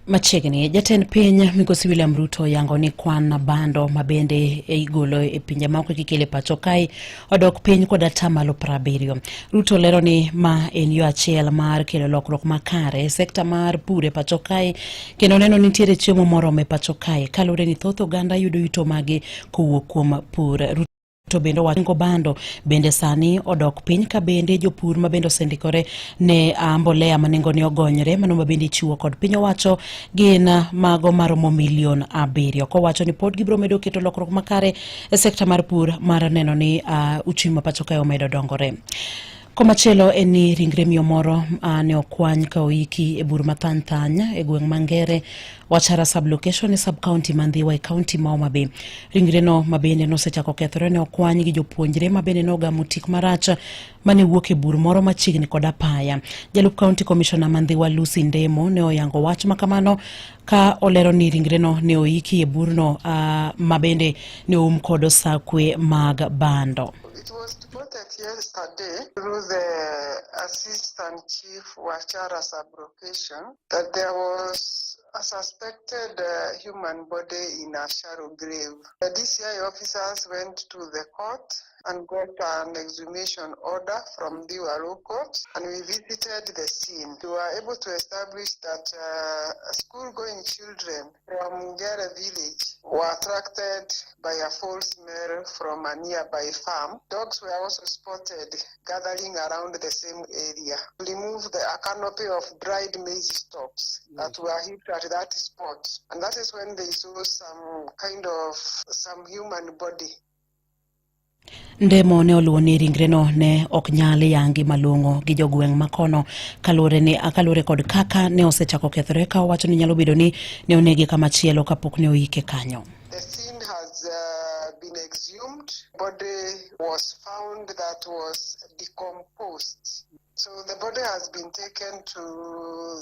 Machiegni, jatend piny Migosi William Ruto oyango ni kwan bando ma bende igolo e pinje maoko kikelo e pacho kae odok piny kod atamalo 70. Ruto lero ni ma en yo achiel mar kelo lokruok makare e sekta mar pur e pacho kae kendo neno ni nitiere chiemo moromo e pacho kae kaluwore ni thoth oganda yudo yuto magi kowuok kuom pur. Ruto bende owacho nengo bando bende sani odok piny ka bende jopur ma bende osendikore ne mbolea ma nengone ogonyore mano ma bende ichiwo kod piny owacho gin mago maromo milion 7. Kowacho ni pod gibiro medo keto lokruok makare e sekta mar pur mar neno ni uchumi ma pacho kae omedo dongore. Komachielo en ni ringre miyo moro ne okwany ka oiki e bur mathany thany e gweng' ma Ngere, Wachara sub-location e sub-county ma Ndhiwa e county ma Homa Bay. Ringreno ma bende nosechako kethore ne okwany gi jopuonjre ma bende nogamo tik marach mane wuok e bur moro machiegni kod apaya. Jalup county commissioner ma Ndhiwa Lucy Ndemo ne oyango wach ma kamano ka olero ni ringreno ne oiki e burno ma bende ne oum kod osakwe mag bando. It was reported yesterday through the assistant chief Wachara sub-location that there was a suspected human body in a shallow grave. The DCI officers went to the court and got an exhumation order from the Law Court, and we visited the scene. We were able to establish that school-going children from Ngere village were attracted by a foul smell from a nearby farm. Dogs were also spotted gathering around the same area. Removed a canopy of dried maize stalks that were heaped at that spot, and that is when they saw some kind of some human body. Ndemo ne oluwo ni ringreno ne ok nyal yangi malong'o gi jogweng' makono kaluwore kod kaka ne osechako kethore ka owacho ni nyalo bedo ni ne onege kamachielo kapok ne oike kanyo. The scene has been exhumed. Body was found that was decomposed. So the body has been taken to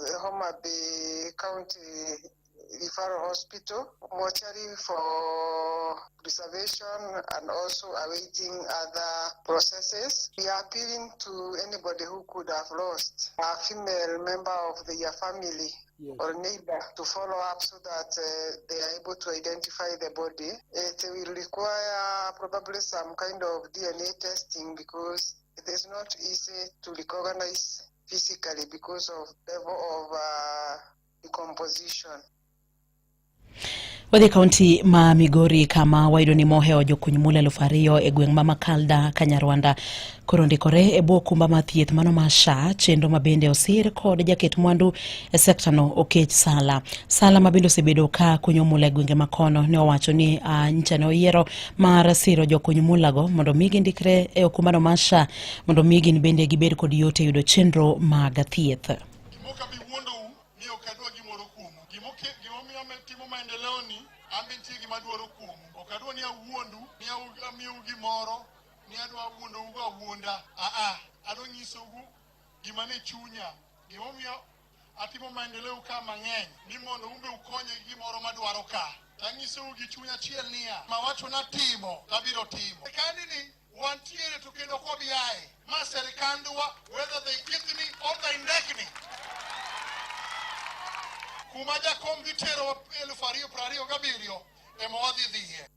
the Homa Bay County Referral Hospital, mortuary for preservation and also awaiting other processes. We are appealing to anybody who could have lost a female member of their family or neighbor to follow up so that they are able to identify the body. It will require probably some kind of DNA testing because it is not easy to recognize physically because of level of decomposition. Wadhi kaunti ma Migori kama wayudo ni mohewo jokuny mula 2000 e gweng' ma Makalda Kanyarwanda koro ndikore e bwo okumba mar thieth mano mar SHA, chenro ma bende osir kod jaket mwandu e sekta no Okech Sala. Sala ma bende osebedo ka kunyo mula e gwenge makono ne owacho ni ncha ne oyiero mar siro jokuny mulago mondo mi gindikre e okumbano mar SHA mondo mi gin bende gibed kod yot e yudo chenro mag thieth. Ni ok adwa gimoro kuomu. Gimomiyo timo maendeleo ni, an be nitie gima adwaro kuomu. Ok adwa ni awuondu, ni amiyou gimoro, ni adwa wuondou go awuonda. Aa, adwa nyisou gima ne chunya. Gimomiyo atimo maendeleo ka mang'eny, ni mondo un be ukonye gi gimoro madwaro ka. Tanyisou gi chuny achiel niya, mawacho natimo, tabiro timo. Sirkandi ni wantiere to kendo ok wabi aye. Ma sirkandwa, whether they kithni or they ndekni. Kuma jakom dhi terowa 2027 ema wadhi dhiye.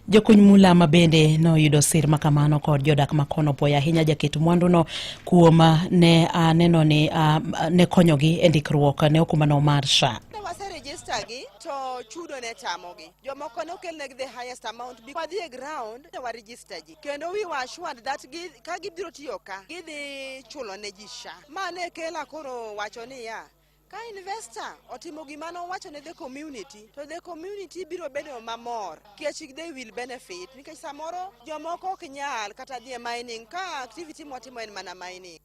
Jokuny mula ma bende noyudo sir makamano kod jodak makono puoyo ahinya jaket mwanduno kuom ne neno ni ne konyogi e ndikruok ne okumbano mar SHA. Ne waseregister gi to chudo ne tamogi. Jomoko ne okelnegi the highest amount. Wadhi e ground ne waregister ji. Kendo we were assured that ka gibiro tiyo ka, gidhi chulo ne ji SHA. Ma ne kela koro wacho niya, ka investor otimo gima nowacho ne the community, to the community biro bedo mamor nikech they will benefit. Nikech samoro jomoko ok nyal kata dhi e mining ka activity mwatimo en mana mining.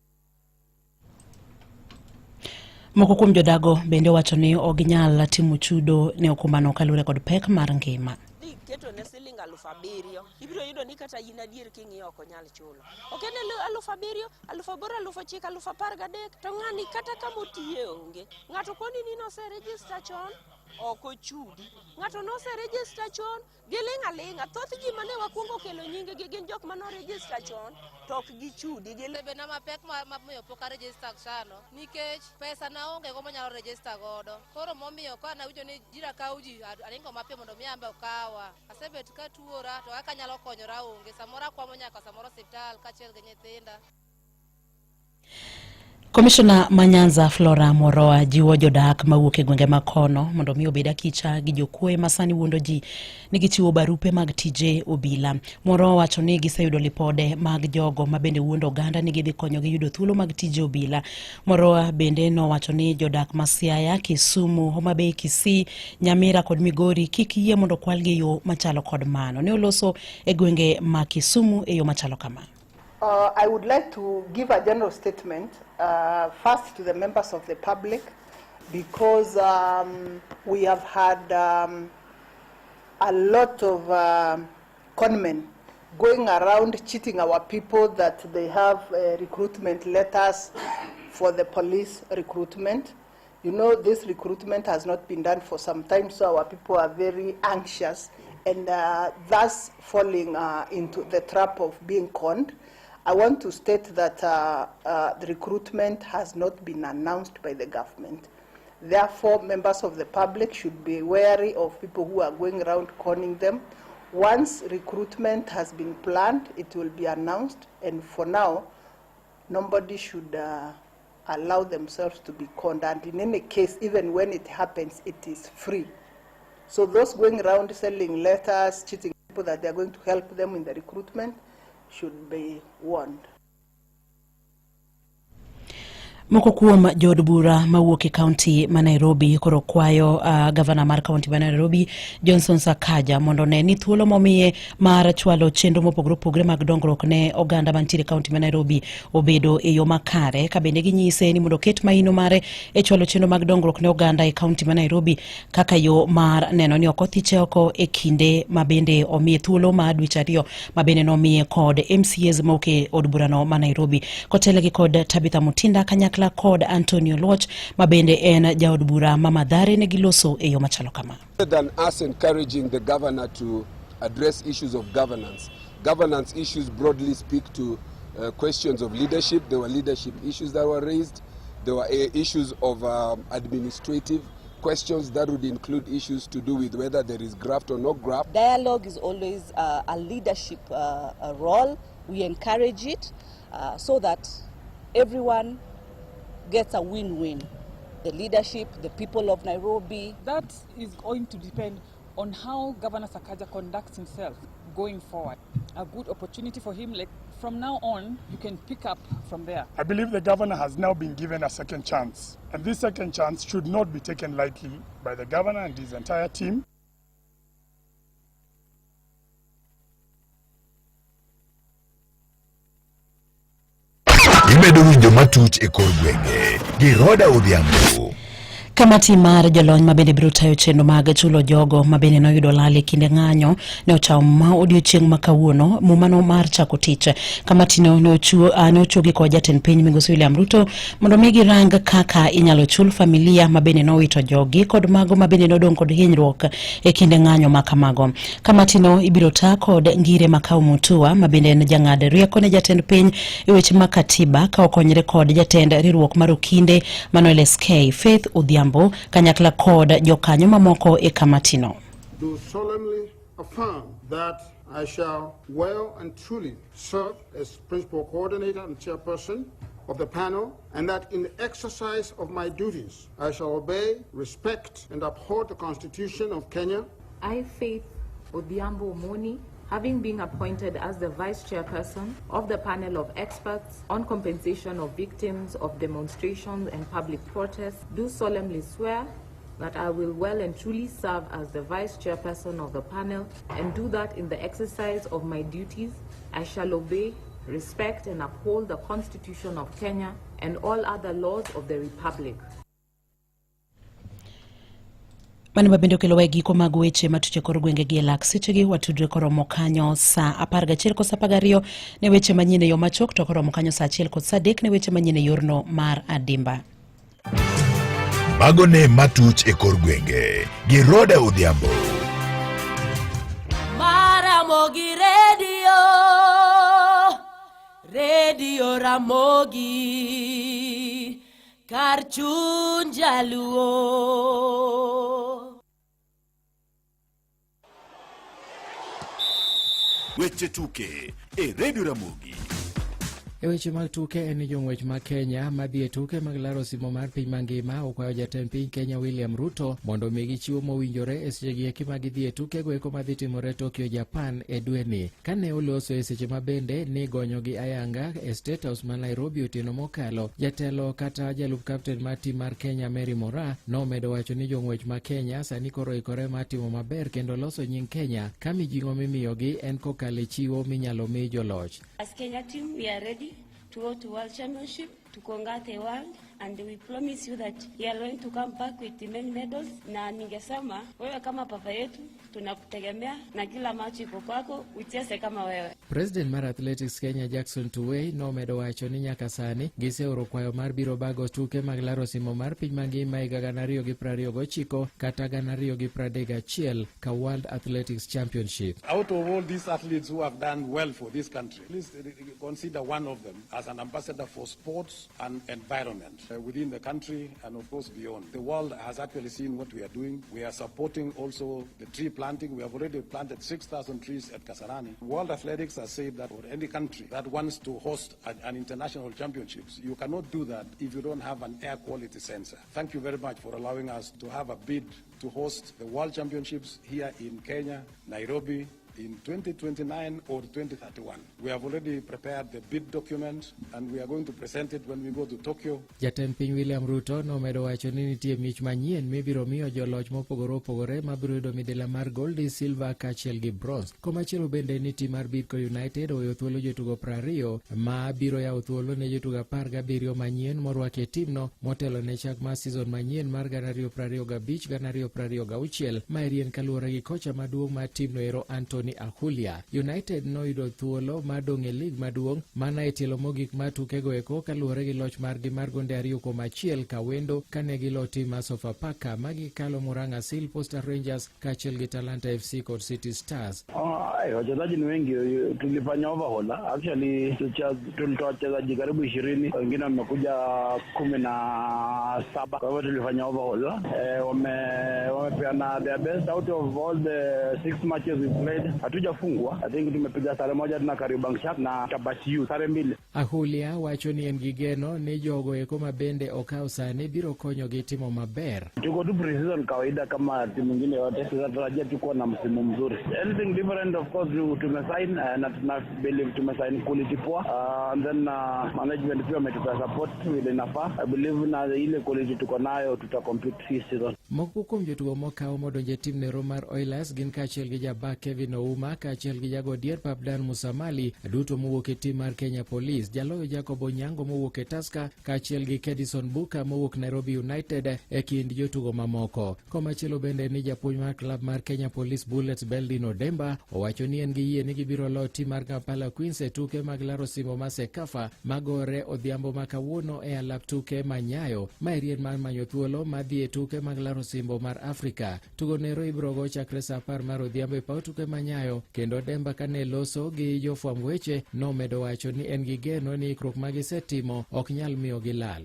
Moko kuom jodago bende owacho ni ok ginyal timo chudo ne okumbano kaluwore kod pek mar ngima. Dhi keto ne siling 7,000, ibiro yudo ni kata in adier king'iyo ok onyal chulo. Ok en 7,000, 8,000, 9,000, 13,000, to ng'ani kata kama otiye onge. Ng'ato koni ni nose register chon, Ok ochudi. Ng'ato nose register chon, giling' aling'a. Thoth ji mane wakwongo kelo nying gi gin jok mane oregister chon to ok gichudi. Gil Bena mapek ma miyo pok aregister sano nikech pesa naonge go manyalo register godo. Koro momiyo ka nawinjo ni jira kawo ji, aringo mapiyo mondo mi ambe okawa. Asebet ka tuora to kaka anyalo konyora onge. Samoro akwamo nyaka samoro osiptal kaachiel gi nyithinda. Komishona ma Nyanza Flora Moroa jiwo jodak mawuok e gwenge ma kono mondo mi obed akicha gi jokuoye ma sani wuondo ji ni gichiwo barupe mag tije obila. Moroa wacho ni giseyudo lipode mag jogo ma bende wuondo oganda ni gidhi konyogi yudo thuolo mag tije obila. Moroa bende nowacho ni jodak ma Siaya, Kisumu, Homa Bay, Kisii, Nyamira kod Migori kik yie mondo kwalgi e yo machalo kod mano. Ne oloso e gwenge ma Kisumu e yo machalo kama. I would like to give a general statement first to the members of the public, because we have had a lot of conmen going around cheating our people that they have recruitment letters for the police recruitment. This recruitment has not been done for some time, so our people are very anxious and thus falling into the trap of being conned. I want to state that the recruitment has not been announced by the government. Therefore, members of the public should be wary of people who are going around conning them. Once recruitment has been planned, it will be announced, and for now, nobody should allow themselves to be conned. And in any case, even when it happens, it is free. So those going around selling letters, cheating people that they are going to help them in the recruitment, should be warned. Moko kuom jood bura mawuok e kaunti ma Nairobi koro kwayo gavana mar kaunti ma Nairobi Johnson Sakaja mondo one ni thuolo momiye mar chwalo chenro mopogore opogore mag dongruok ne oganda mantiere e kaunti ma Nairobi obedo e yo makare, ka bende ginyise ni mondo oket maino mare e chwalo chenro mag dongruok ne oganda e kaunti ma Nairobi kaka yo mar neno ni ok othiche oko e kinde ma bende omiye thuolo mar dweche 2 ma bende nomiye kod MCAs mawuok e od burano ma Nairobi kotelegi kod Tabitha Mutinda kanyakla kod Antonio Luoch ma bende en jaod bura ma Mathare ne giloso e yo machalo kama. Than us encouraging the governor to address issues of governance. Governance issues broadly speak to questions of leadership. There were leadership issues that were raised. There were issues of administrative questions that would include issues to do with whether there is graft or no graft. Dialogue is always a leadership role. We encourage it so that everyone gets a win-win. The leadership, the people of Nairobi. That is going to depend on how Governor Sakaja conducts himself going forward. A good opportunity for him, like from now on, you can pick up from there. I believe the governor has now been given a second chance, and this second chance should not be taken lightly by the governor and his entire team. Imedo winjo matuch e kor gwenge gi Roda Odhiambo. Kamati mar jolony mabende biro tayo chenro mag chulo jogo mabende noyudo lal e kinde ng'anyo ne ochawo ma odiochieng' ma kawuono mumano mar chako tich. Kamati no ne ochuogi kod jatend piny migosi William Ruto mondo mi girang kaka inyalo chul familia mabende nowito jogi kod mago mabende nodong' kod hinyruok e kinde ng'anyo ma kamago. Kamati no ibiro ta kod Ngire Makau Mutua mabende en jang'ad rieko ne jatend piny e weche mag katiba ka okonyre kod jatend riwruok mar okinde Manuel SK Faith Odhiambo kanyakla kod jokanyo mamoko e kamatino. Do solemnly affirm that I shall well and truly serve as principal coordinator and chairperson of the panel, and that in the exercise of my duties I shall obey, respect, and uphold the Constitution of Kenya. I, Faith Odhiambo Omoni, having been appointed as the vice chairperson of the panel of experts on compensation of victims of demonstrations and public protests, do solemnly swear that I will well and truly serve as the vice chairperson of the panel, and do that in the exercise of my duties I shall obey, respect, and uphold the Constitution of Kenya and all other laws of the Republic. Mano mabende okelowa e giko mag weche matuch e kor gwenge gi e lak sechegi. Watudre koromo kanyo saa 11 kod saa 12 ne weche manyien e yo machuok, to koromo kanyo saa 1 kod saa 3 ne weche manyien e yorno mar adimba. Mago ne matuch e kor gwenge gi Roda Odhiambo. Maramogi Radio, Radio Ramogi, kar chuny jaluo. Weche tuke e Radio Ramogi. E weche mag tuke en ni jong'wech ma Kenya madhi e tuke mag laro simo mar piny mangima okwayo jatend piny Kenya William Ruto mondo omigi chiwo mowinjore e sechegi eki ma gidhi e tukego eko madhi timore Tokyo, Japan e dweni. Kane oloso e seche ma bende ni gonyogi ayanga e State House ma Nairobi otieno mokalo, jatelo kata jalup kapten mar tim mar Kenya Mary Moraa nomedo wacho ni jong'wech ma Kenya sani koro oikore mar timo maber kendo loso nying Kenya ka mijing'o mimiyogi en kokalo e chiwo minyalo mi joloch. As Kenya team, we are ready to go to World Championship, to conquer the world, and we promise you that we are going to come back with many medals. Na ningesema wewe kama papa yetu tunakutegemea na kila macho iko kwako, ucheze kama wewe. President mar Athletics Kenya Jackson Tuwei nomedo wacho ni nyaka sani giseoro kwayo mar biro bago tuke mag laro simo mar piny mangima higa 2029 kata 2031 ka World Athletics Championship. Out of all these athletes who have done well for this country, please consider one of them as an ambassador for sports and environment within the country and of course beyond. The world has actually seen what we are doing. We are supporting also the tree planting. We have already planted 6,000 trees at Kasarani. World Athletics has said that for any country that wants to host an international championships, you cannot do that if you don't have an air quality sensor. Thank you very much for allowing us to have a bid to host the World Championships here in Kenya, Nairobi, in 2029 or 2031. We have already prepared the bid document and we are going to present it when we go to Tokyo. Jatend piny William Ruto nomedo wacho ni nitie mich manyien mibiro miyo joloch mopogore opogore mabiro yudo midila mar gold, silver kaachiel gi bronze. Komachielo bende ni tim mar Bidco United oweyo thuolo jotugo 20 ma biro yawo thuolo ne jotugo 17 manyien morwaki e timno motelo ne chak mar season manyien mar 2025-2026. Maeri en kaluwore gi kocha maduong' mar timno ero Anthony Ahulia. United noyudo thuolo mar dong' e lig maduong' mana e tielo mogik mar tukego eko kaluwore gi loch margi mar gonde 2-1 kawendo kane gilo tim mar Sofapaka ma gikalo Murang'a Seal, Posta Rangers kaachiel gi Talanta FC kod City Stars. Wachezaji ni wengi, tulifanya overhaul. Actually tulitoa wachezaji karibu 20, wengine wamekuja 17. Kwa hivyo tulifanya overhaul. Wamepeana their best out of all the six matches we played. Hatujafungwa. I think tumepiga sare moja tuna Kariobangi Sharks na Kabati Youth, sare mbili. Ahulia wacho ni en gi geno ni jogo eko ma bende okaw sani biro konyogi timo maber. Tuko tu pre-season kawaida kama timu nyingine yote. Tunatarajia tu kuwa na msimu mzuri. Anything different, of course tumesign na tuna believe tumesign quality poa. And then management pia wametupea support vile inafaa. I believe na ile quality tuko nayo tuta compete hii season. Moko kuom jotugo mokaw modonjo e tim nero mar Oilers gin kaachiel gi jabak Kevin Ouma kaachiel gi jago dier pap Dan Musamali duto mowuok e tim mar Kenya Police, jaloyo Jacob Onyango mowuok e Tusker kaachiel gi Kedison Buka mowuok Nairobi United e kind jotugo mamoko. Komachielo bende ni japuonj mar klab mar Kenya Police Bullets Beldin Odemba owacho ni en gi yie ni gibiro loyo tim mar Kampala Queens e tuke mag laro simo mar CECAFA magore odhiambo ma kawuono e alap tuke ma Nyayo. Maeri en mar manyo thuolo mar dhi e tuke mag laro osimbo mar Afrika. Tugo nero ibiro go chakre saa 10 mar odhiambo e paw tuke ma Nyayo, kendo Demba kane loso gi jofwamb weche nomedo wacho ni en gi geno ni ikruok ma gisetimo ok nyal miyo gilal.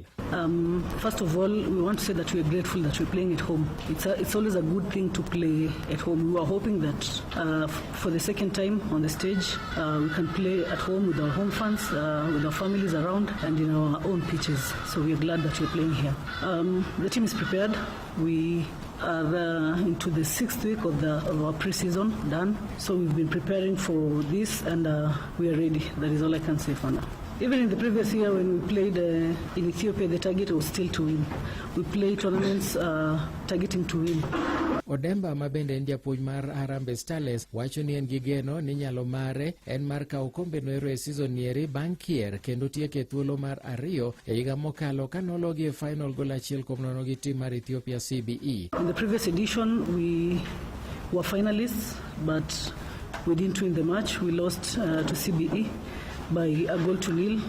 First of all, we want to say that we are grateful that we're playing at home. It's always a good thing to play at home. We were hoping that for the second time on the stage, we can play at home with our home fans, with our families around, and in our own pitches. So we are glad that we're playing here. The team is prepared. We are into the sixth week of our pre-season done. So we've been preparing for this, and we are ready. That is all I can say for now. Even in the previous year when we played in Ethiopia, the target was still to win. We play tournaments targeting to win. Odemba ma bende en japuonj mar Harambee Starlets wacho ni en gi geno ni nyalo mare en mar kawo okombe noero e season nieri bang' kier kendo tieko e thuolo mar ariyo e higa mokalo kanologi e final gol 1-0 gi tim mar Ethiopia CBE. In the previous edition, we were finalists, but we didn't win the match. We lost to CBE by 1-0.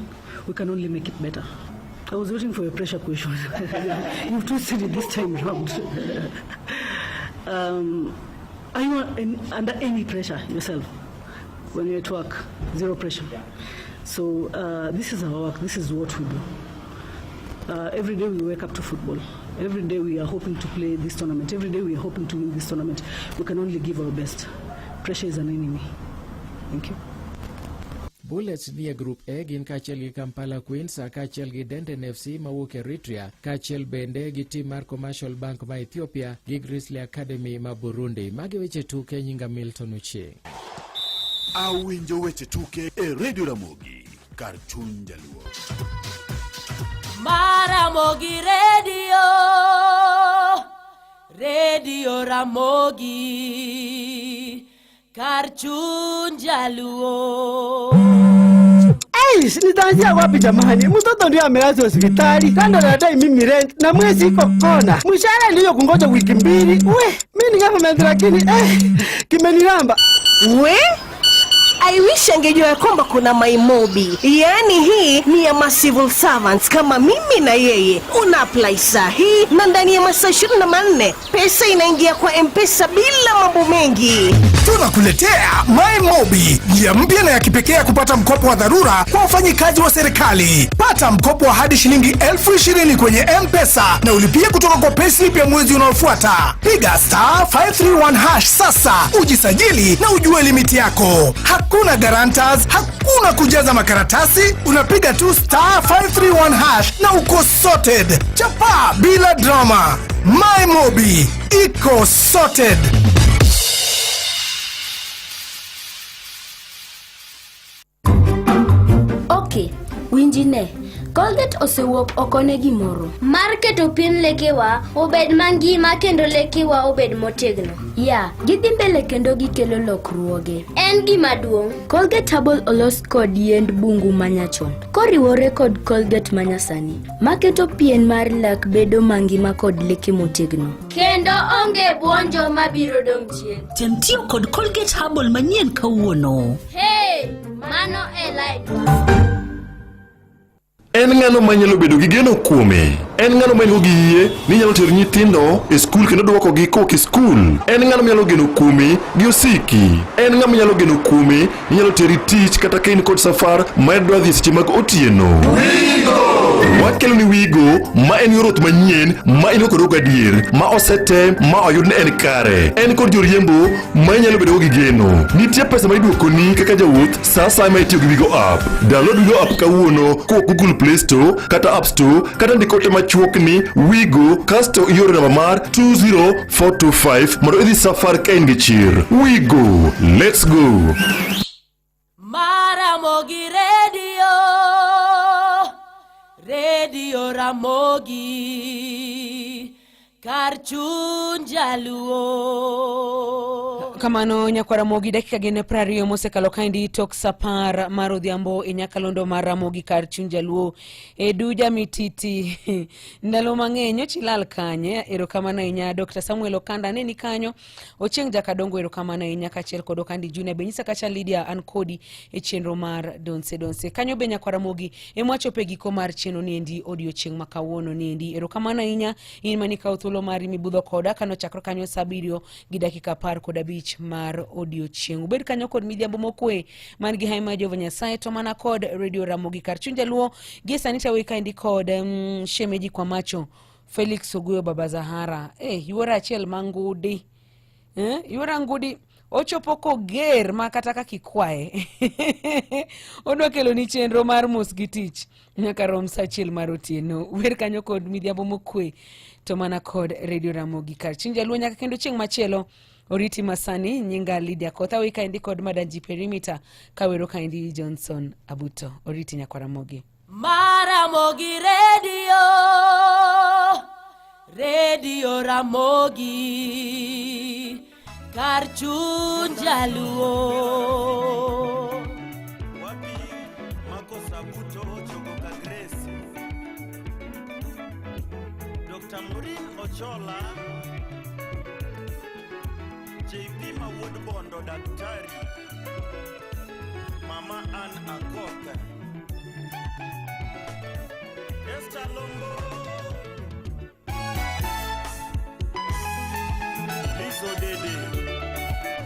We can only make it better. I was waiting for a pressure question. You've twisted it this time round. Are you under any pressure yourself when you're at work? Zero pressure. So this is our work. This is what we do. Every day we wake up to football. Every day we are hoping to play this tournament. Every day we are hoping to win this tournament. We can only give our best. Pressure is an enemy. Thank you. Bullets nie Group A gin kaachiel gi Kampala Queens kaachiel gi Denden FC mawuok Eritrea kaachiel bende gi tim mar Commercial Bank ma Ethiopia gi Grizzly Academy ma Burundi. Magi weche tuke nyinga Milton Ochieng. Awinjo weche tuke e Radio Ramogi kar chuny jaluo. Maramogi Radio, Radio Ramogi, kar chuny jaluo. Eish, nitaanzia wapi jamani? Mtoto ndio amelazwa hospitali, kando anadai mimi rent na mwezi iko kona. Mshahara ndio kungoja wiki mbili. We, mimi ni government lakini kimeniramba. We? I wish angejua ya kwamba kuna MyMobi. Yaani hii ni ya ma civil servants kama mimi na yeye. Una apply saa hii na ndani ya masaa 24 pesa inaingia kwa M-Pesa bila mambo mengi. Tunakuletea MyMobi, njia mpya na ya kipekee ya kupata mkopo wa dharura kwa wafanyikazi wa serikali. Pata mkopo wa hadi shilingi 20,000 kwenye M-Pesa na ulipie kutoka kwa payslip ya mwezi unaofuata. Piga star 531 hash sasa ujisajili na ujue limiti yako. Hakuna guarantors, hakuna kujaza makaratasi, unapiga tu star 531 hash na uko sorted. Chapa bila drama. MyMobi iko sorted. Ok, winjine. Colgate osewuok oko ne gimoro. Mar keto pien lekewa obed mangima kendo lekewa obed motegno. Ya, gidhi mbele kendo gikelo lokruoge. En gima duong'. Colgate Herbal olos kod yiend bungu manyachon, koriwore kod Colgate manyasani, maketo pien mar lak bedo mangima kod leke motegno. Kendo onge buonjo mabiro dong' chien. Tem tiyo kod Colgate Herbal manyien kawuono. Hey, mano e laitwa. En ng'ano manyalo bedo gi geno kuome? En ng'ano ma en gi yie ni nyalo tero nyithindo e skul kendo duokogi kowuok e skul? En ng'ano manyalo geno kuome gi osiki? En ng'ama nyalo geno kuome ni nyalo teri tich kata ka in kod safar ma idwa dhi seche mag otieno? Wakelo ni Wigo ma en yor wuoth manyien ma in kod gadier ma osetem ma oyud ni en kare. En kod joriembo ma inyalo bedo gi geno. Nitie pesa ma iduokoni kaka jawuoth sa asaya ma itiyo gi Wigo app. Download Wigo app kawuono kowuok Google Play Store kata App Store kata ndik ote machuok ni Wigo kasto ioro namba mar 20425 mondo idhi safar ka in gi chir. Wigo, let's go. Maramogi Radio, Radio Ramogi, kar chuny jaluo. Kamano nyakwar Ramogi, dakika gin 20 mosekalo kaendi tok sa 10 mar odhiambo e nyakalondo mar Ramogi kar chuny jaluo e Duja Mititi. Ndalo mang'eny nyocha ilal kanye? Erokamano ahinya Dr. Samuel Okanda ne ni kanyo. Ochieng' Jakadongo erokamano ahinya kaachiel kod Okandi Junior be nyisa kacha Lydia an kodi e chenro mar Donse Donse. Kanyo be nyakwar Ramogi ema wachopo e giko mar chenro niendi odiochieng' ma kawuono niendi. Erokamano ahinya in mane ikawo thuolo mari mibudho koda kanochakre kanyo sa 7 gi dakika 15 mar odiochieng'. Ubed kanyo kod midhiambo mokwe man gi haima Jehova Nyasaye to mana kod Radio Ramogi kar chuny jaluo. Gie sani tawe kaendi kod shemeji kwa macho Felix Oguyo Baba Zahara. Yuora achiel mangudi. Yuora ngudi ochopo koger ma kata kaka ikwaye. Odwa kelo ni chenro mar mos gi tich nyaka rom sa 1 mar otieno. Wer kanyo kod midhiambo mokwe to mana kod Radio Ramogi kar chuny jaluo nyaka kendo chieng' machielo. Oriti masani nyinga Lydia Kotha wi kaendi kod Madanji Perimeter kawero kaendi Johnson Abuto. Oriti nyakwar Ramogi. Maramogi Radio, Radio Ramogi, kar chuny jaluo. Wapi makosa Abuto chogo ka Grace. Dr. Maureen Ochola, JP Mawuod Bondo Daktari, Mama Ann Akoth, Esther Salombo Lizo Dede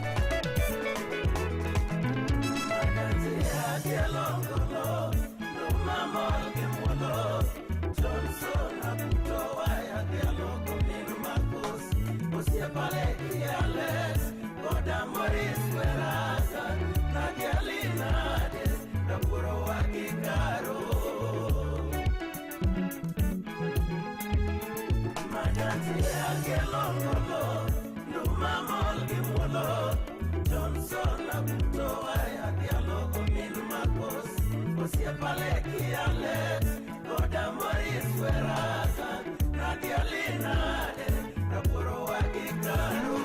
Johnson Abuto waya dialogo min Marcos Osiepale gi Alex Koda Maurice Weraza Nadia Linade Raburo wagi karo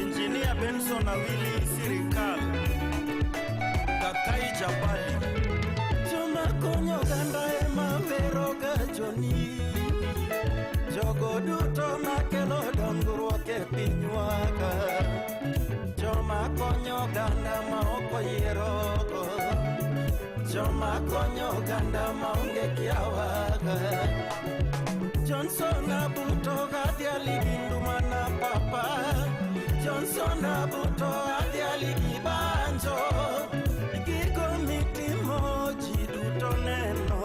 Engineer Benson Awili Sirikal Kakai Jabali Joma konyo oganda ema wero ga Joni Jogo duto makelo dongruok e pinywa ka Joma konyo oganda ma ok oyierogo Joma konyo oganda ma onge kiawa ka Johnson Abuto gadhiali gi nduma na papa Johnson Abuto adhiali gi banjo Gigo mitimo ji duto neno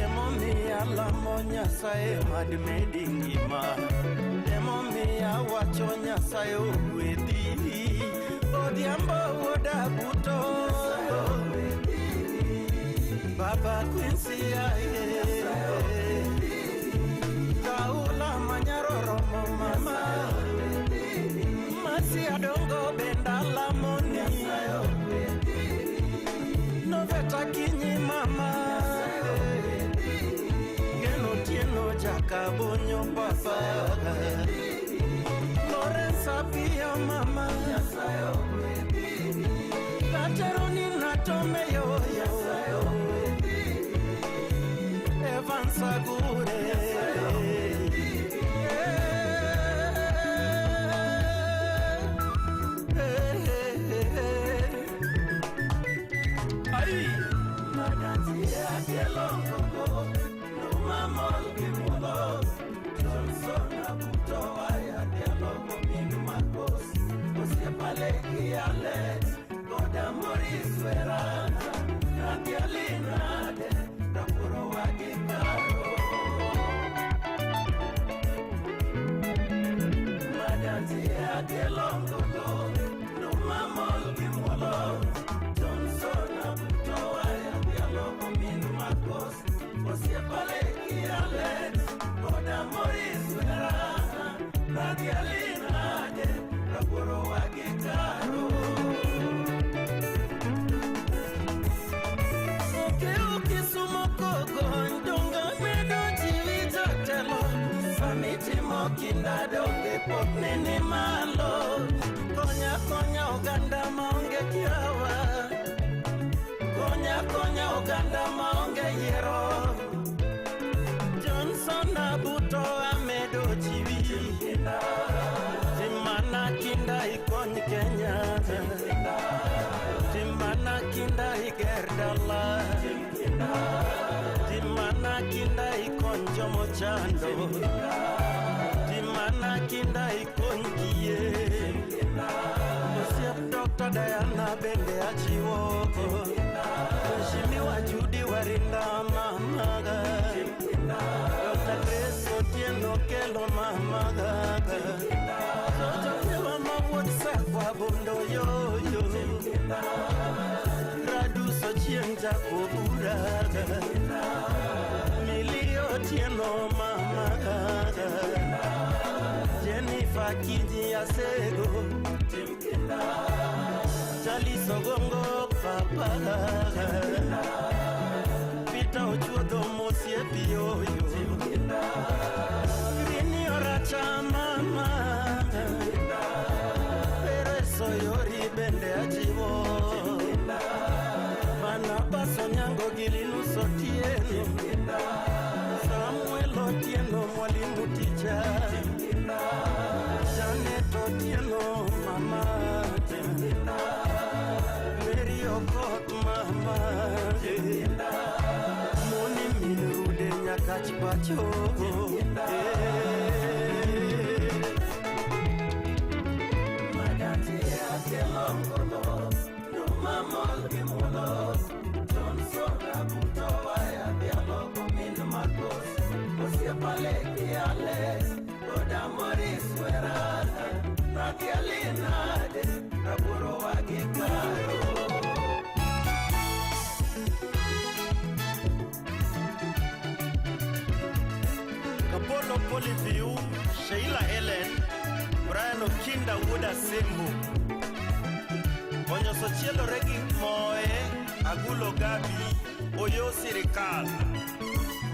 Emomiyo alamo Nyasaye mad medi ngima Emomiyo awacho Nyasaye ogwedhi Odhiambo wuod Abuto Baba Quincy aye Kaula manyaro romo mama Masi Adongo benda lamoni Noveta kinyi mama Geno Tieno Jakabonyo papa Lawrence Apia mama Kateroni Natome yoyo Evans Agure Ai Madanzi akelo ngogo Numa mol gi muolo Johnson Abuto waya dialogo min Marcos Osiepale gi Alex Koda Maurice Weranga Nadia Linade Rapuro wagi karo Madanzi akelo ngogo Numa mol gi muolo Johnson Abuto waya dialogo min Marcos Osiepale gi Alex Koda Maurice Weranga Nadia Linade Rapuro wagi karo Okeo Kisumo kogony donga medo jiwi jatelo Sami timo kinda donge pokni ni malo Konya konya oganda maonge kiawa Konya konya oganda maonge yiero Johnson Abuto amedo jiwi Tim mana kinda ikony Kenya Tim mana kinda iger dala Tim mana kinda ikony jomochando Tim mana kinda ikony kiye Osiep Dr. Diana bende achiwo Mheshimiwa Judy Warinda mamaga Dr. Grace Otieno kelo mamaga Socho kewa mawuod Sakwa Bondo yoyo Raduso chieng' Jakobura Milio Otieno mamaga Jennifer Kinyi Asego Charlie Sogongo papa Peter Ochuodho mosiepi yoyo Rini Oracha mama Pereso yori bende ajiwo Barnabas Onyango gi Linus Otieno Samuel Otieno mwalimu ticha Janet Otieno mama Mary Okoth mama Nyasach pacho. Magati akelo ngolo, nduma mol gi mulo, Johnson Abuto waya dhialo komin Marcos, osiepa Leki Alex, koda Morris Werana, Radhiali nade, raburo wagi karo. Kapolo Poliviu, Sheila Ellen, Brian Okinda wuod Asembo. Onyoso chielore gi moe, Agulo Gabi, Oyo Sirikal,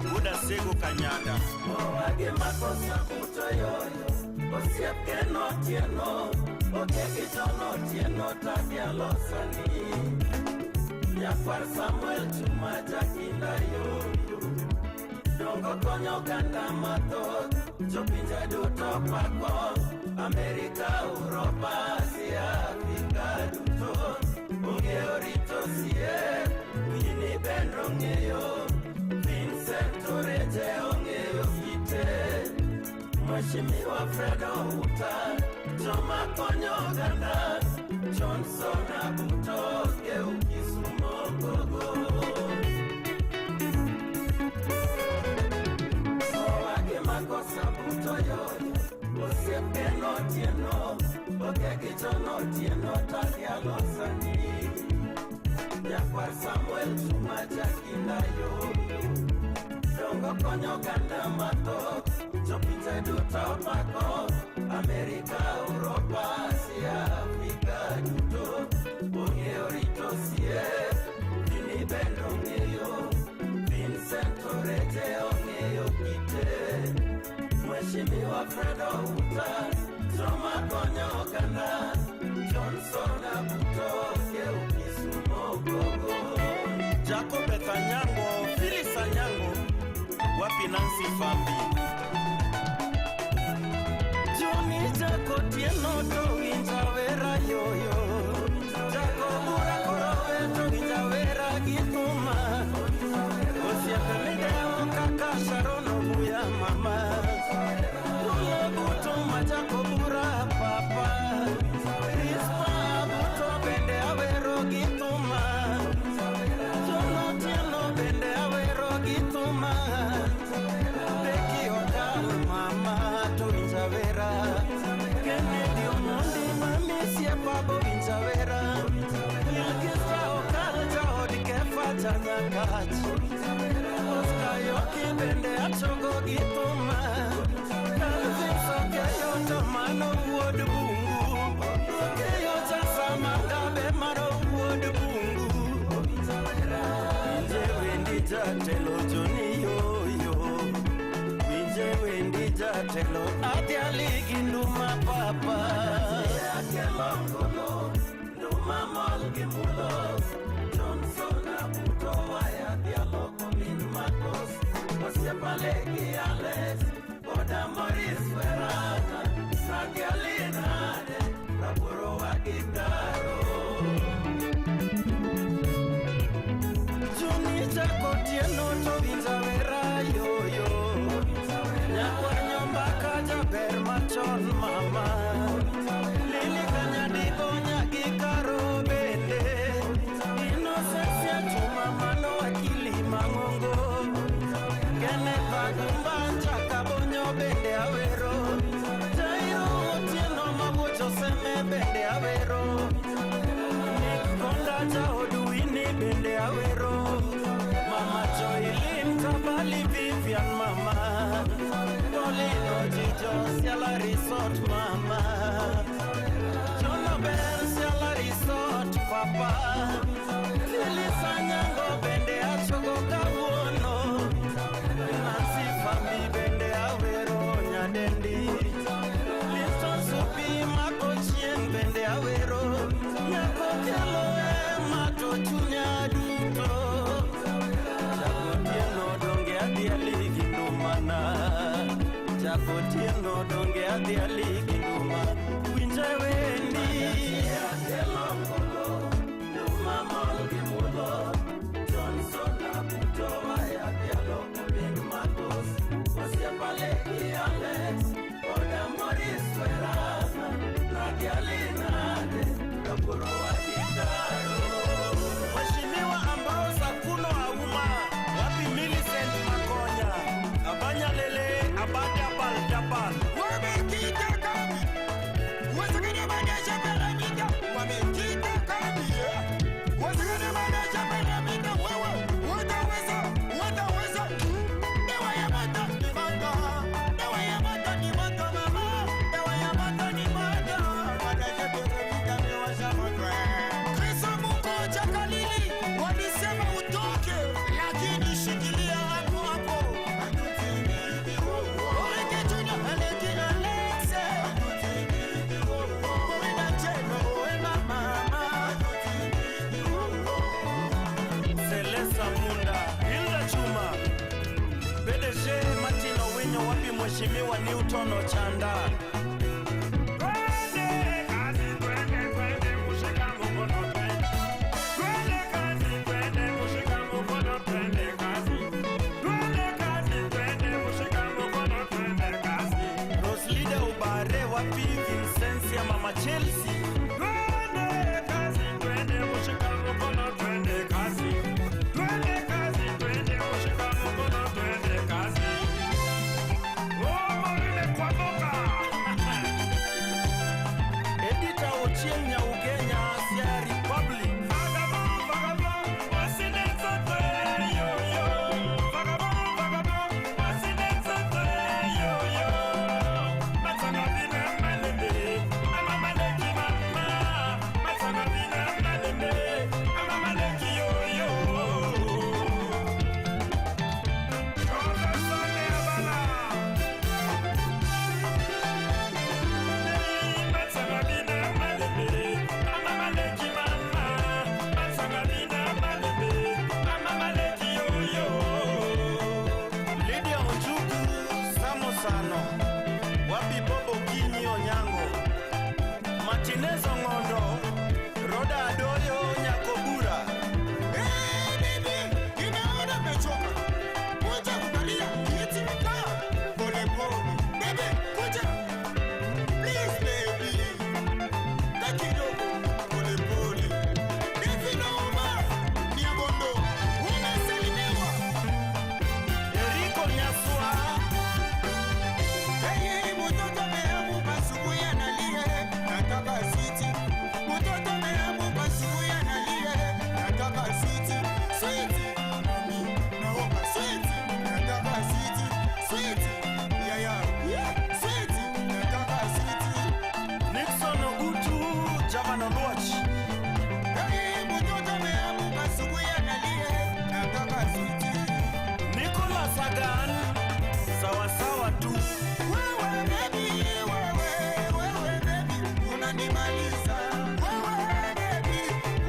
wuod Asego Kanyada. Owagi makosa buto yoyo, osiep Ken Otieno, oke gi John Otieno tadhialo sani. Nyakwar Samuel Chuma jakinda yoyo, dongo konyo oganda mathoth, jopinje duto pako, Amerika, Uropa, Asia, Afrika duto. Ong'eyo rito siep, Winnie bende ong'eyo, Vincent Oreje ong'eyo kite. Mheshimiwa Fred Outa, joma konyo oganda, Johnson Abuto, Geu Kisumo gogo. Owagi makosa buto yoyo, osiep Ken Otieno, oke gi John Otieno tadhialo sani. Nyakwar Samuel Chuma jakinda yoyo, dongo konyo oganda mathoth, jopinje duto pako, Amerika, Uropa, Asia, Afrika duto. Ong'eyo rito siep, Winnie bende ong'eyo, Vincent Oreje ong'eyo kite. Mheshimiwa Fred Outa, joma konyo oganda, Johnson Abuto, Geu Kisumo gogo. Jacobeth Anyango, Phyllis Anyango, wapi Nancy Fambi. Johnny Jakotieno to winja wera yoyo, Jako bura koro we to winja wera gi thuma, osiepe midewo kaka Sharon Obuya mama, Tulo buto ma Jako bura papa, Rispa Abuto bende awero gi thuma, John Otieno bende awero gi thuma, Becky Okal mama to winja wera, Kennedy Omondi mami siepa bo winja wera, Wilkista Okal jaod Kefa Janyakach, Oscar Yoki bende achogo gi thuma, Calvin Sokeyo to mano wuod bungu, Sokeyo jasama gabe mano wuod bungu, Winje wendi jatelo Johnny yoyo, winje wendi jatelo adhiali gi nduma papa. Akelo ngolo, nduma mol gi mulo, Johnson Abuto waya dhialo komin Marcos, osiepa Leki Alex, koda Morris Werana, Radhiali nade, raburo wagi karo. Johnny Jakotieno to winja wera yoyo, Nyakwar Nyombaka jaber machon mama, Lili Kanyadigo nyagi karo bende, Innocentia Chuma mano wakili mang'ongo, Kenneth Agumba Chakabonyo bende awero, Jairo Otieno mawuocho seme bende awero, Nick Konda jaod Winnie bende awero, Mama Joylin Tabali Vivian mama, Pauline Ojijo Siala Resort mama, John Abel Siala Resort papa, Phyllis Anyango bende achogo kawuono, Nancy Fambi bende awero nyadendi, Liston Supi mako chien bende awero, Nyako kelo ema to chunya duto, Jakotieno donge adhiali gi ndumana, Jakotieno donge adhiali gi nduma, winje wendi. Akelo ngolo, nduma mol gi mudho, Johnson Abuto waya dhialo komin Marcos, Mheshimiwa ambao Sakuno Auma, wapi Millicent Makonya, Abanya Lele, Abada Bal Dabal. Wamekita kambi. Wazikana manesha piramida. Wamekita kambi. Wazikana manesha piramida. Wewe wataweza, wataweza. Dawa ya moto ni moto. Dawa ya moto ni moto mama. Dawa ya moto ni moto. Manesha piramida amewasha moto. Kristo Mungu cha Galili walisema utoke, lakini shikilia hapo hapo. Oreke Junior, Aleki Alexe. Corina Chelo, Emma Mama. Selesa Munda, Hilda Chuma, PDG Martin Owinyo, wapi Mheshimiwa Newton Ochanda. Roslida Ubare, wapi Vincentia Mama Chelsea. Twende kazi, twende kushika mkono, twende kazi. Twende kazi, twende kushika mkono, twende kazi. Oh, Marine Kwaboka. Edita Ochieng Nyaugenya, Sia Republic. Vagabond, vagabond, wasinenzote, yo, yo. Vagabond, vagabond, wasinenzote, yo, yo. Matsanga bina malembe, ama maleki mama. Matsanga bina malembe, ama maleki yo, yo. Toka sane abala. Matsanga bina malembe, ama maleki mama. Matsanga bina malembe, ama maleki yo, yo. Lydia Ojuku, Samo Sano, Wapi Bobo Kinyi Onyango, Martinez Ong'ondo, Roda Adoyo Nyakobura. Hey, baby, ninaona umechoka. Kuja kukalia kiti kaa pole pole. Baby, kuja. Please, baby. Kaa kidogo, pole pole. David Ouma, Nyabondo, umesalimiwa. Eriko Nyaswa. Hey, mtoto ameamka asubuhi analia, nataka switi. Mtoto ameamka asubuhi analia, nataka switi. Switi, mami, naomba switi. Nataka switi, switi. Yeah, yeah, yeah. Switi, nataka switi. Nixon Ogutu, Javan Oluoch. Hey, mtoto ameamka asubuhi analia, nataka switi. Nicholas Agan, sawasawa tu. Wewe baby, wewe, wewe baby, unanimaliza. Wewe baby,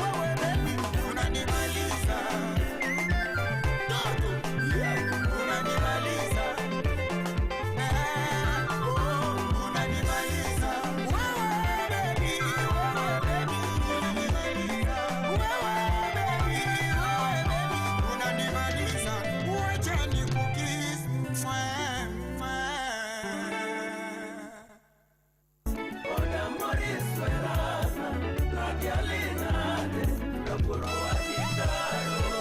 wewe baby, unanimaliza. Toto, yeah, unanimaliza. Eh, oh, unanimaliza. Wewe baby, wewe baby, unanimaliza. Wewe baby, wewe baby, unanimaliza. Wacha nikukiss, mwah, mwah.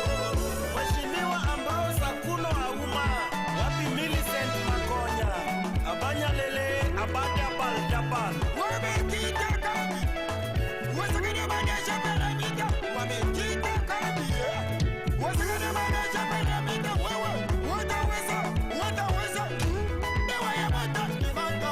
Mheshimiwa ambao Sakuno Auma, wapi Millicent Makonya, Abanya Lele, Abada Bal Dabal. Wamekita kambi. Wazikana manesha piramida. Wamekita kambi, eh. Wazikana manesha piramida. Wewe, wataweza, wataweza. Dawa ya moto ni moto.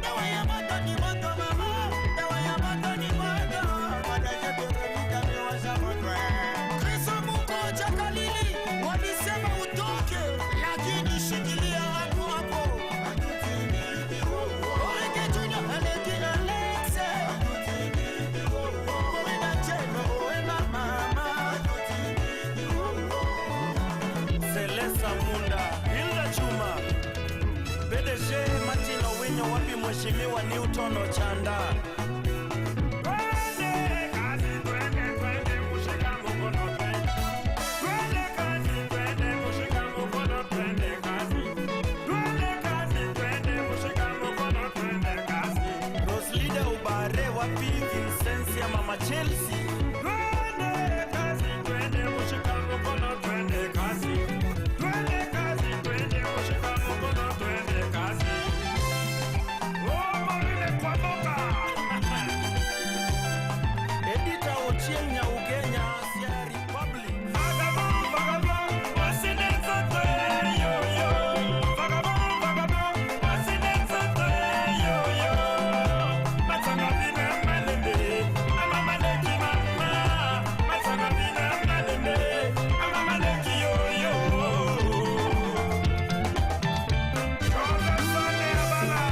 Dawa ya moto ni moto, mama. Dawa ya moto ni moto. Manesha piramida amewasha moto, eh. Kristo Mungu cha Galili walisema utoke, lakini shikilia hapo hapo. Oreke Junior, Aleki Alexe. Corina Chelo, Emma Mama. Selesa Munda, Hilda Chuma, PDG Martin Owinyo, wapi Mheshimiwa Newton Ochanda. Twende kazi, twende, twende, kushika mkono, twende. Twende kazi, twende, kushika mkono, twende kazi. Twende kazi, twende, kushika mkono, twende kazi. Chelsea. Twende kazi, twende kushika mkono, twende kazi. Twende kazi, twende kushika mkono, twende kazi. Oh, Maureen Kwamboka. Edita Ochieng Nyaugenya, Siaya Republic. Vagabond, vagabond, wasinenzote, yo, yo. Vagabond, vagabond, wasinenzote, yo, yo. Matsanga bina malembe, ama maleki mama. Matsanga bina malembe, ama maleki yo, yo. Joseph Sane Abala.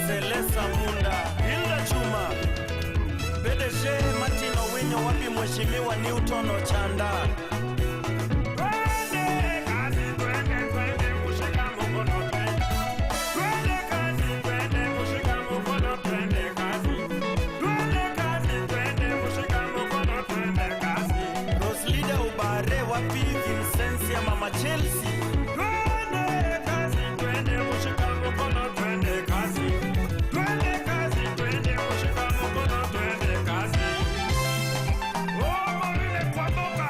Celesta Munda, Hilda Chuma, PDG Martin Owinyo, wapi Mheshimiwa Newton Ochanda. Twende kazi, twende, twende, kushika mkono, twende. Twende kazi, twende, kushika mkono, twende kazi. Twende kazi, twende, kushika mkono, twende kazi. Roslida Ubare, wapi Vincentia Mama Chelsea. Twende kazi, twende, kushika mkono, twende kazi. Twende kazi, twende, kushika mkono, twende kazi. Oh, Maureen Kwamboka.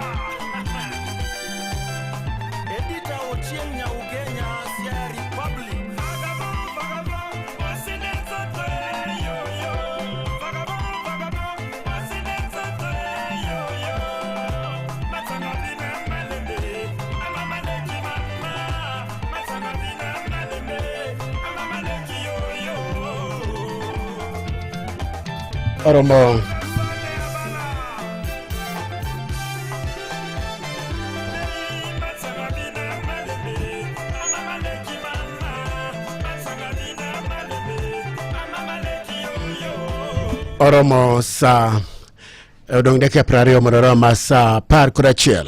Edita Ochieng Nyaugenya, Siaya Republic. Vagabond, vagabond, wasinenzote, yo, yo. Vagabond, vagabond, wasinenzote, yo, yo. Matsanga bina malembe, ama maleki mama. Matsanga bina malembe, ama maleki yo, yo. Oromo Matsanga bina malembe, ama maleki mama. Matsanga bina malembe, ama maleki yo, yo. Oromo sa odong' dakika 20 mondo orom sa 11.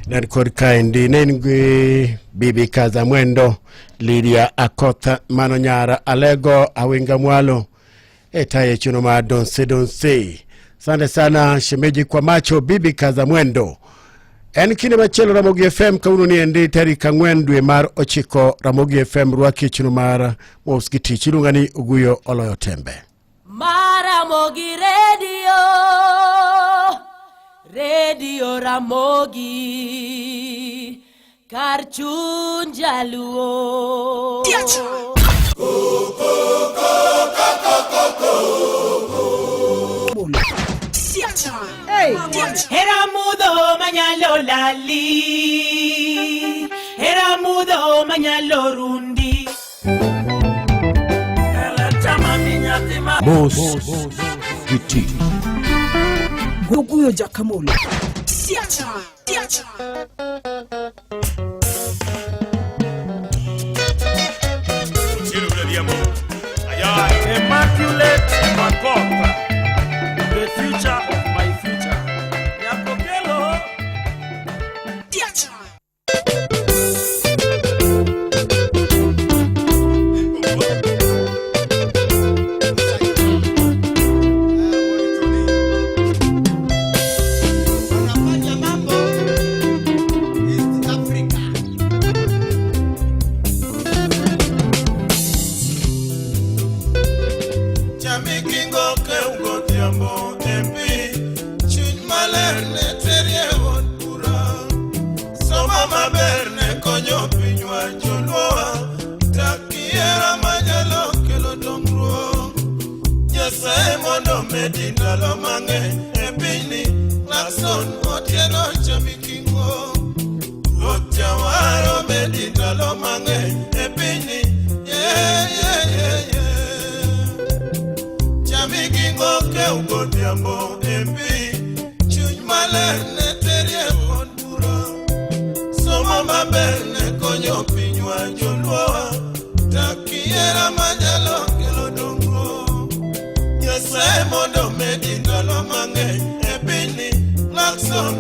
Ne en kod kaendi ne en gi Bibi Kaza Mwendo, Lydia Akotha, mano nyara Alego Awinga Mwalo e taye chuno ma Donse Donse. Asante sana shemeji kwa macho Bibi Kaza Mwendo. En kinde machielo Ramogi FM kawuono ni endi tarik 4 dwe mar 9 Ramogi FM rwaki chuno mar mos gi tich iluonga ni Oguyo Oloyo Tembe. Maramogi Radio, Radio Ramogi, kar chuny jaluo. Hera mudho manyalo lali, hera mudho manyalo rundi. Mos gi tich. Oguyo Jakamolo. Immaculate Makota, the future of my future. Nyakokelo. Chami kingo keu godhiambo MP Chuny maler ne terie od bura Somo maber ne konyo pinywa joluowa Tak ihera manyalo kelo dongruok Nyasaye mondo medi ndalo mang'eny e pinyni Lakson Otieno Chami Kingo Ruoth Jawar omedi ndalo mang'eny e pinyni Yeah, yeah, yeah, yeah. Chami gingo keu godhiambo MP Chuny maler ne terie od bura Somo maber ne konyo pinywa joluowa Tak ihera manyalo kelo dongruok Nyasaye mondo medi ndalo mang'eny e pinyni Lakson